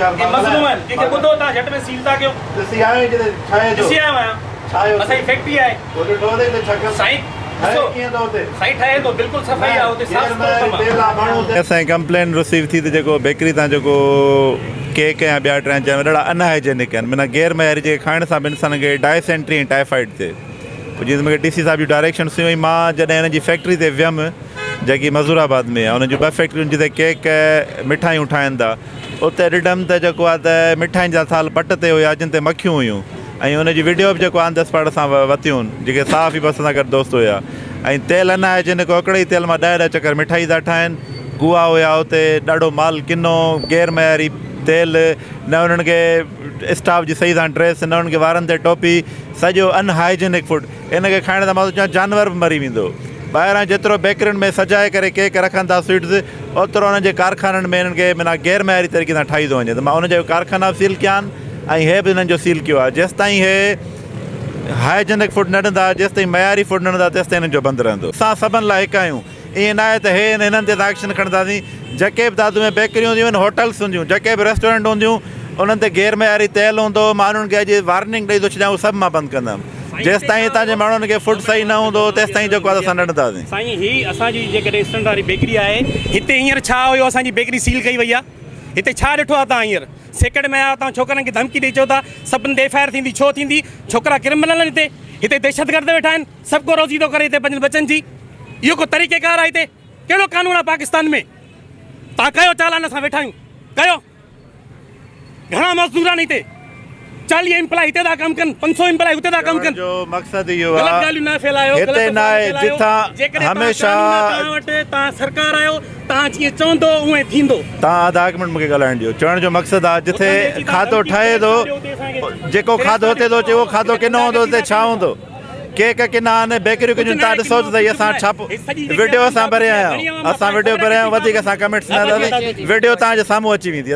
اهي مظلوم آهن ڪنهن کي ٻڌو توهان جهٽ ۾ سيل ٿا ڪيو. ڏسي آيو آهين جتي ٺهي ٿو. ڏسي آيو آهيان. ڇا آهي اتي؟ اسان جي فيڪٽري آهي. تو ڏٺو اٿئي ته ڇا ڪم سائين ٺهي ڏسو ڪيئن ٿو اتي؟ سائين ٺهي ٿو بلڪل صفائي آهي اتي صاف سٿرو ڪم آهي. اسان کي ڪمپلين رسيو ٿي ته جيڪو بيڪري تان جيڪو ڪيڪ يا ٻيا ٽيان چانور ڏاڍا ان هائيجينڪ آهن معنيٰ غير معياري جيڪي کائڻ سان به انسان کي ڊائسينٽري ۽ ٽائيفائيڊ ٿئي پوء جيئن ته مونکي ڊي سي صاحب جون ڊائريڪشنس هيون ۽ مان جڏهن هنن جي فيڪٽري تي ويم جيڪي مزور آباد ۾ آهي انهن جون ٻه فيڪٽريون جتي ڪيڪ مٺايون ٺاهن ٿا اتي ڏٺم ته جيڪو آهي ته مٺاين جا ٿالهه پٽ تي هيا جن تي مکيون هيون ۽ ان جي وڊيو به جيڪو آن the spot اسان وتيون جيڪي صحافي به اسان سان گڏ دوست هيا ۽ تيل اڃا آهي جن ڪو هڪڙي ئي تيل مان ڏهه ڏهه چڪر مٺائي ٿا ٺاهن ڪوئا هيا اتي ڏاڍو مال ڪنو غير معياري تيل نه انهن کي اسٽاف جي صحيح سان ڊريس نه انهن کي وارن تي ٽوپي سڄو ان هائيجينڪ فوڊ ان کي کائڻ سان مان ٿو چوان جانور به مري ويندو. ٻاهران جيترو بيڪرين ۾ سجائي ڪري ڪيڪ رکن ٿا سوئيٽس اوترو انهن جي ڪارخانن ۾ انهن کي معنيٰ غير معياري طريقي سان ٺاهي ٿو وڃي ته مان انهن جا ڪارخانا به سيل ڪيا آهن ۽ هي به انهن جو سيل ڪيو آهي جيستائين هي هائيجينڪ فوڊ نه ڏيندا جيستائين معياري فوڊ نه ڏيندا تيستائين انهن جو بند رهندو. اسان سڀن لاء هڪ آهيون ائين ناهي ته هي هنن تي اسان ايڪشن کڻنداسين جيڪي به دادو ۾ بيڪريون هونديون آهن هوٽلس هونديون جيڪي به ريسٽورنٽ هونديون انهن تي غير معياري تيل هوندو مان انهن کي اڄ وارننگ ڏئي ٿو ڇڏيان اهو سڀ مان بند ڪندم جيستائين هتان جي ماڻهن کي فوڊ صحيح نه هوندو تيستائين جيڪو آهي اسان نه ڏينداسين. سائين هي اسان جي جيڪڏهن اسٽنڊ واري بيڪري آهي هتي هينئر ڇا هيو اسان جي بيڪري سيل ڪئي وئي آهي هتي ڇا ڏٺو آهي توهان هينئر سيڪڙ ۾ آيا توهان ڇوڪرن کي ڌمڪي ڏئي چئو ٿا سڀن تي ايف I R ٿيندي ڇو ٿيندي ڇوڪرا ڪرمنل آهن هتي هتي دهشتگرد ويٺا آهن سڀ ڪو روزي ٿو ڪري هتي پنهنجن ٻچن جي اهو ڪو طريقي ڪار آهي هتي ڪهڙو قانون آهي پاڪستان ۾ توهان ڪيو چالان اسان ويٺا آهيون ڪيو گهڻا مزدور آهن هتي 40 امپلائي هتي ٿا ڪم ڪن 500 امپلائي هتي ٿا ڪم ڪن جو مقصد اهو غلط ڳالهيون نه ڦهلايو هتي نه آهي جتان هميشه توهان وٽ توهان سرڪار آهيو توهان جيئن چوندو اونئين ٿيندو. توهان اڌ هڪ منٽ مونکي ڳالهائڻ ڏيو چوڻ جو مقصد آهي جتي کاڌو ٺهي ٿو جيڪو کاڌو هتي ٿو اچي اهو کاڌو ڪنو هوندو اتي ڇا هوندو ڪيڪ ڪنا آهن بيڪريون ڪنيون تان ڏسو ته سهي اسان ڇا وڊيو اسان ڀري آيا آهيون اسان وڊيو ڀري آيا آهيون وڌيڪ اسان ڪمينٽس نه ڏينداسين وڊيو توهان جي سامهون اچي ويندي.